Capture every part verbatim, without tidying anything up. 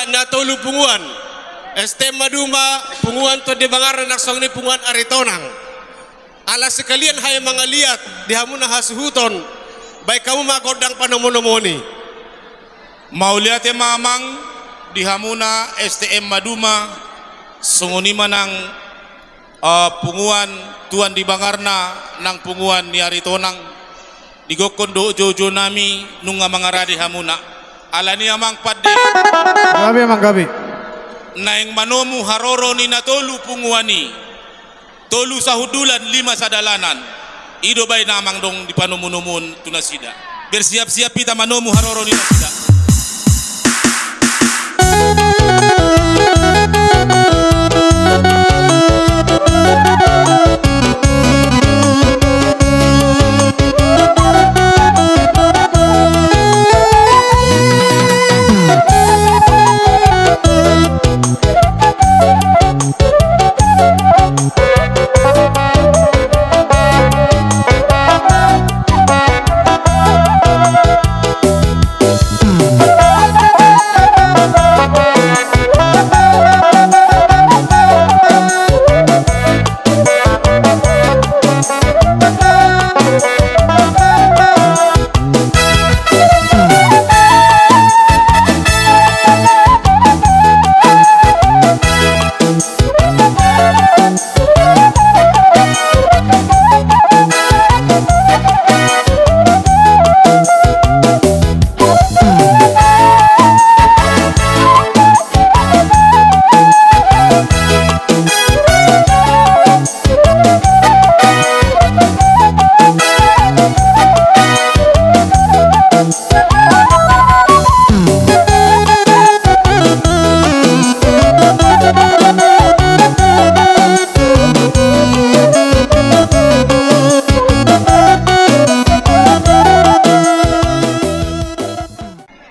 Na tolu punguan, S T M Maduma, punguan Tuan Dibangarna nang songon i punguan Aritonang. Ala sekalian hami mangaliat di hamu na hasuhuton, baen hamu ma gondang panomunomuon i. Mauliate ma amang di hamuna S T M Maduma, songon i ma nang eh, punguan Tuan Dibangarna nang punguan ni Aritonang, di gokkon dohot joujou nami nunga mangarade hamuna. Alani amang pande. Gabe amang gabe. Naeng manomu haroro ni na tolu punguan i. Tolu sahundulan, lima sadalanan. I do baen amang dong di panomunomuon tu nasida. Bersiap-siap hita manomu haroro ni nasida.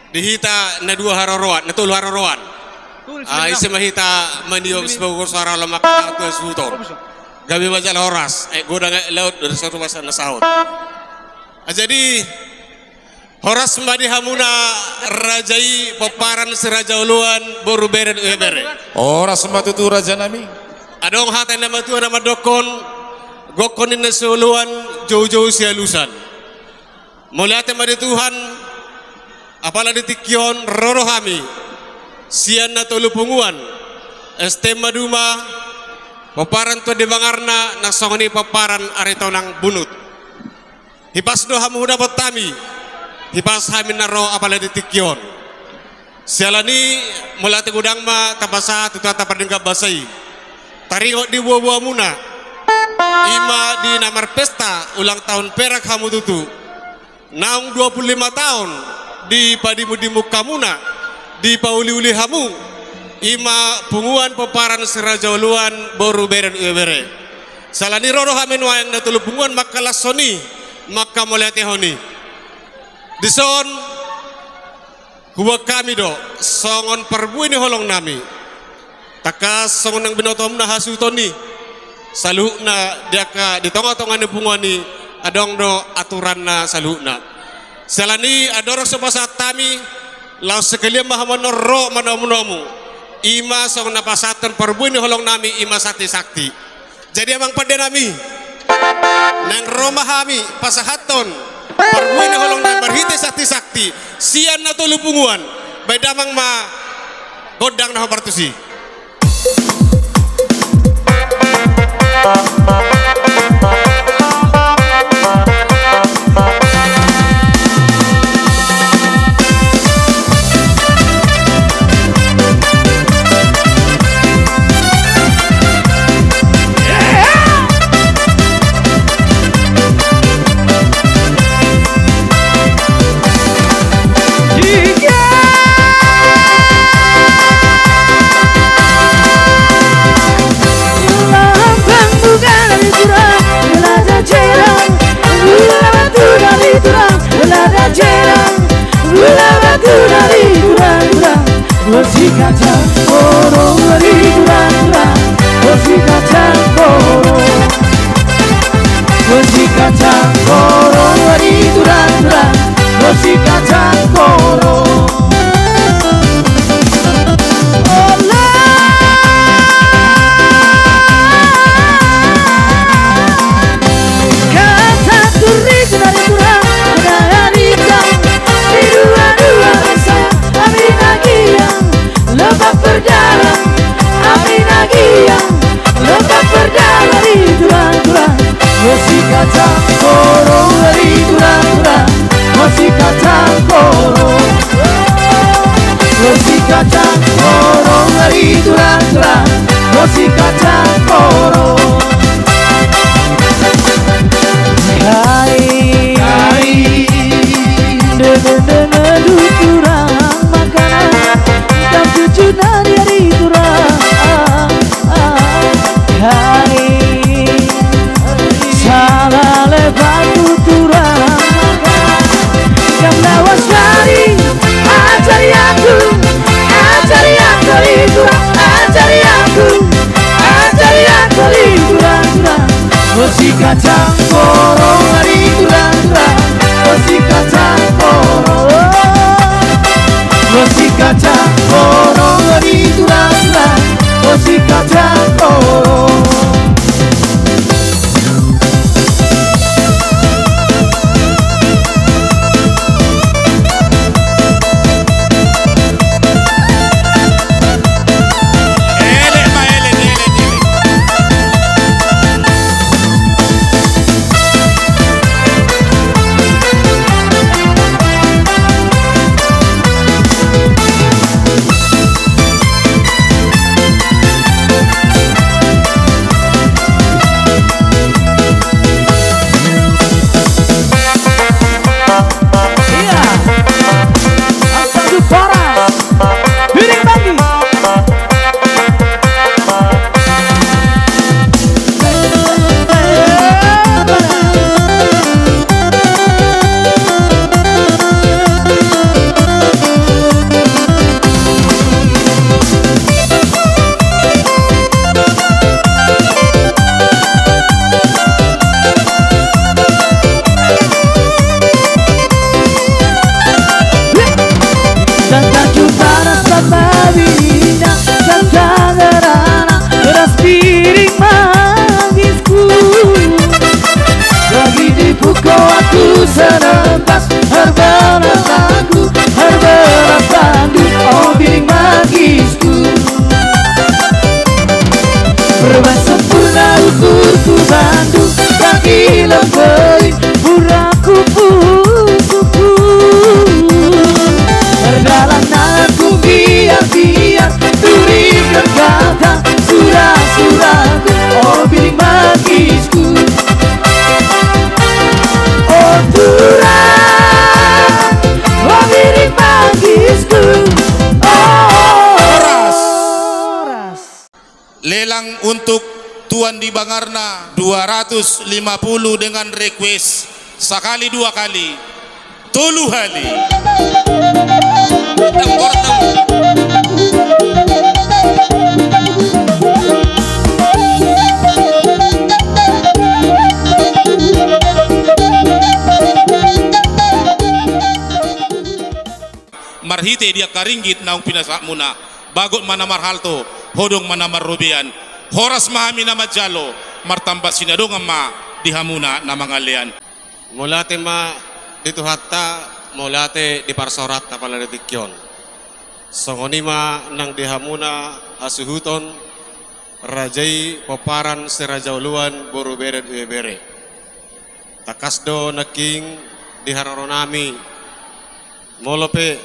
Di hita na dua haroroan, na tolu haroroan. Ah, ise ma hita maniop sipagogo soara lam angka na hasuhuton. Gabe ma jala horas, eh, godang, eh, laut, dari satu masa na saut. Ah, jadi, horas ma di hamuna raja i, pomparan si Raja Oloan, boru, bere, eh, bere. Horas ma tutu raja nami. Adong hata ni na matua na mandokkon, gokkon ni na sioloan, joujou sialusan. Mauliate ma di Tuhan, apala di tingki on ro do hami sian na tolu punguan, S T M Maduma, pomparan Tuan Dibangarna, nang songon i pomparan Aritonang Bunut. Hipas do hamu dapot hami, hipas hami na ro apala di tingki on. Siala ni i, mauliate godang ma tapasahat tu Tuhanta pardenggan basa i. Taringot di boaboamuna, i ma di na marpesta ulang tahun perak hamu tutu. Naung dua puluh lima taon dipadimundimun hamuna, dipauliuli hamu, i ma punguan pomparan si Raja Oloan, boru, bere, bere. Siala ni i ro do hami nuaeng na tolu punguan mangkalashon i, mangkamauliatehon i. Dison, huboan hami do songon parbue ni holong nami. Tangkas songon na binoto hamuna hasuhuton i, saluhutna di angka di tongatonga ni punguan i, adong do aturanna saluhutna. Siala ni i, andorang so pasahat hami, laos sekalian ma hamu annon ro manomunomu. I ma songon na pasahathon parbue ni holong nami, i ma santi-santi. Jadi amang pande nami, naeng ro ma hami pasahathon parbue ni holong nami marhite santi-santi sian na tolu punguan. Baen damang ma gondang na hombar tusi. Lengkap berjalan, amin agia. Lengkap berjalan di turang-turang. Musik kacang korong di turang-turang. Musik kacang korong. Musik kacang korong di turang-turang. Musik kacang korong. Hai, hai. Dengan-dengan di turang makanan. Dang tujunan di turang. Hai. Salah lebat tu turang. Kam lawas dari ajari aku, ajari aku di turang, ajari aku, ajari aku di turang, turang. Musik kacang korong di turang, turang. Musik kacang korong. Musik kacang korong di turang-turang. Musik kacang korong. Elek ma elek, elek, elek. Iya. Asal tu Paras. Biring Banggi. Santabi Paras, Santabi Inang, Santabi Rana, Paras Biring Manggisku. Lagi dibuka aku senang pas, harbalas aku, harbalas tandu, o Biring Manggisku. Berubah sempurna ukurku bandu, kaki lempoi, pura ku pusuku. Berjalan aku biar-biar, turing berkata, sura-suraku, o Biring Manggisku. O turang, o Biring Manggisku. O. Horas. Lelang untuk Tuan di Bangarna dua ratus lima puluh dengan request sekali dua kali. Tolu hali. Marhite di angka ringgit naung pinasahatmuna, bagot ma na marhalto, hodong ma na marrobean. Horas ma hami na manjalo, martamba sinadongan ma di hamuna na mangalean. Mauliate ma di Tuhanta, mauliate di parsaoranta pala di tingki on. Songon i ma nang di hamuna hasuhuton, raja i pomparan si Raja Oloan, boru, bere dohot ibebere. Tangkas do nangkin di haroro nami, molo pe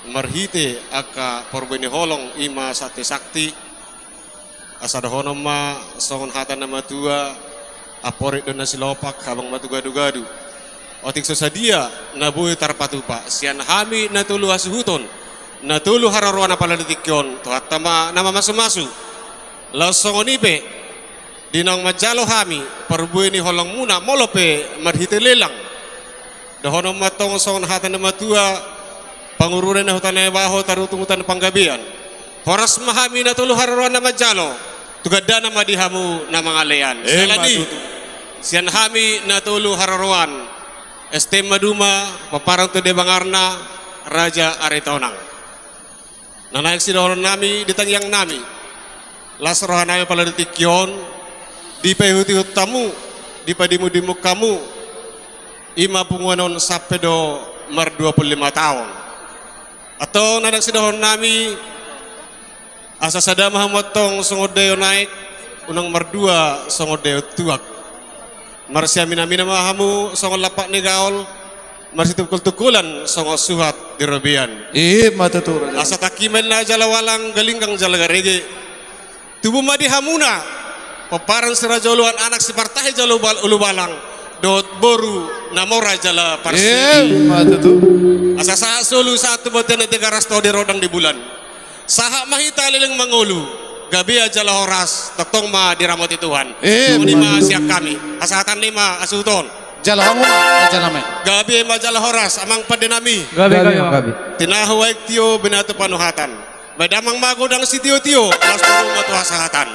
marhite angka parbue ni holong i ma santi-santi, asa dohonon ma songon hata na matua, amporik do na silopak, habang ma tu gadu-gadu. Otik so sadia na boi tarpatupa sian hami na tolu hasuhuton, na tolu haroroan pala di tingki on, Tuhanta ma na mamasu-masu. Laos songon i pe, di naung manjalo hami parbue ni holongmuna, molo pe marhite lelang, dohonon ma tong songon hata na matua, pangurune na huta na ibaho, tarutung huta na panggabean. Horas ma hami na tolu haroroan na manjalo, tu gandana ma di hamu na mangalean. Emma tutu. Sian hami na tolu haroroan, S T M Maduma, pomparan tu Debangarna, Raja Aritonang. Na naeng sidohonon nami di tangiang nami, las roha nami pala di tingki on, dipaihut-ihut hamu, dipadimu-dimu hamu, i ma punguan on sampe do mardua pulu lima taon. Antong na naeng sidohonon nami, Asa sada ma hamu antong songon daion aek, unang mardua songon daion tuak. Marsiaminaminan ma hamu songon lampak ni gaol, marsitungkoltungkolan songon suhat di robean. I ma tutu, raja. Asa tangki ma inna jala walang, galinggang jala garege. Tubu ma di hamuna pomparan si Raja Oloan, anak sipartahi jala Ulubal-, Ulubalang, dohot boru na mora jala parsigi. I ma tutu. Asa sahat solu sahat tu bontean, di Tigaras, Tohor di Rondang, di Bulan. Sahat ma hita leleng mangolu, gabe jala horas, tongtong ma diramoti Tuhan. I ma tutu. Songon i ma sian hami. Hasahatan ni ma hasuhuton. Jala hamu ma, jala ma. Gabe ma jala horas, amang pande nami. Gabe, gabe, gabe, gabe. Tinahu aek tio, binahen tu panuhatan. Bahen damang ma godang sitiotio, las tolu ma tu hasahatan.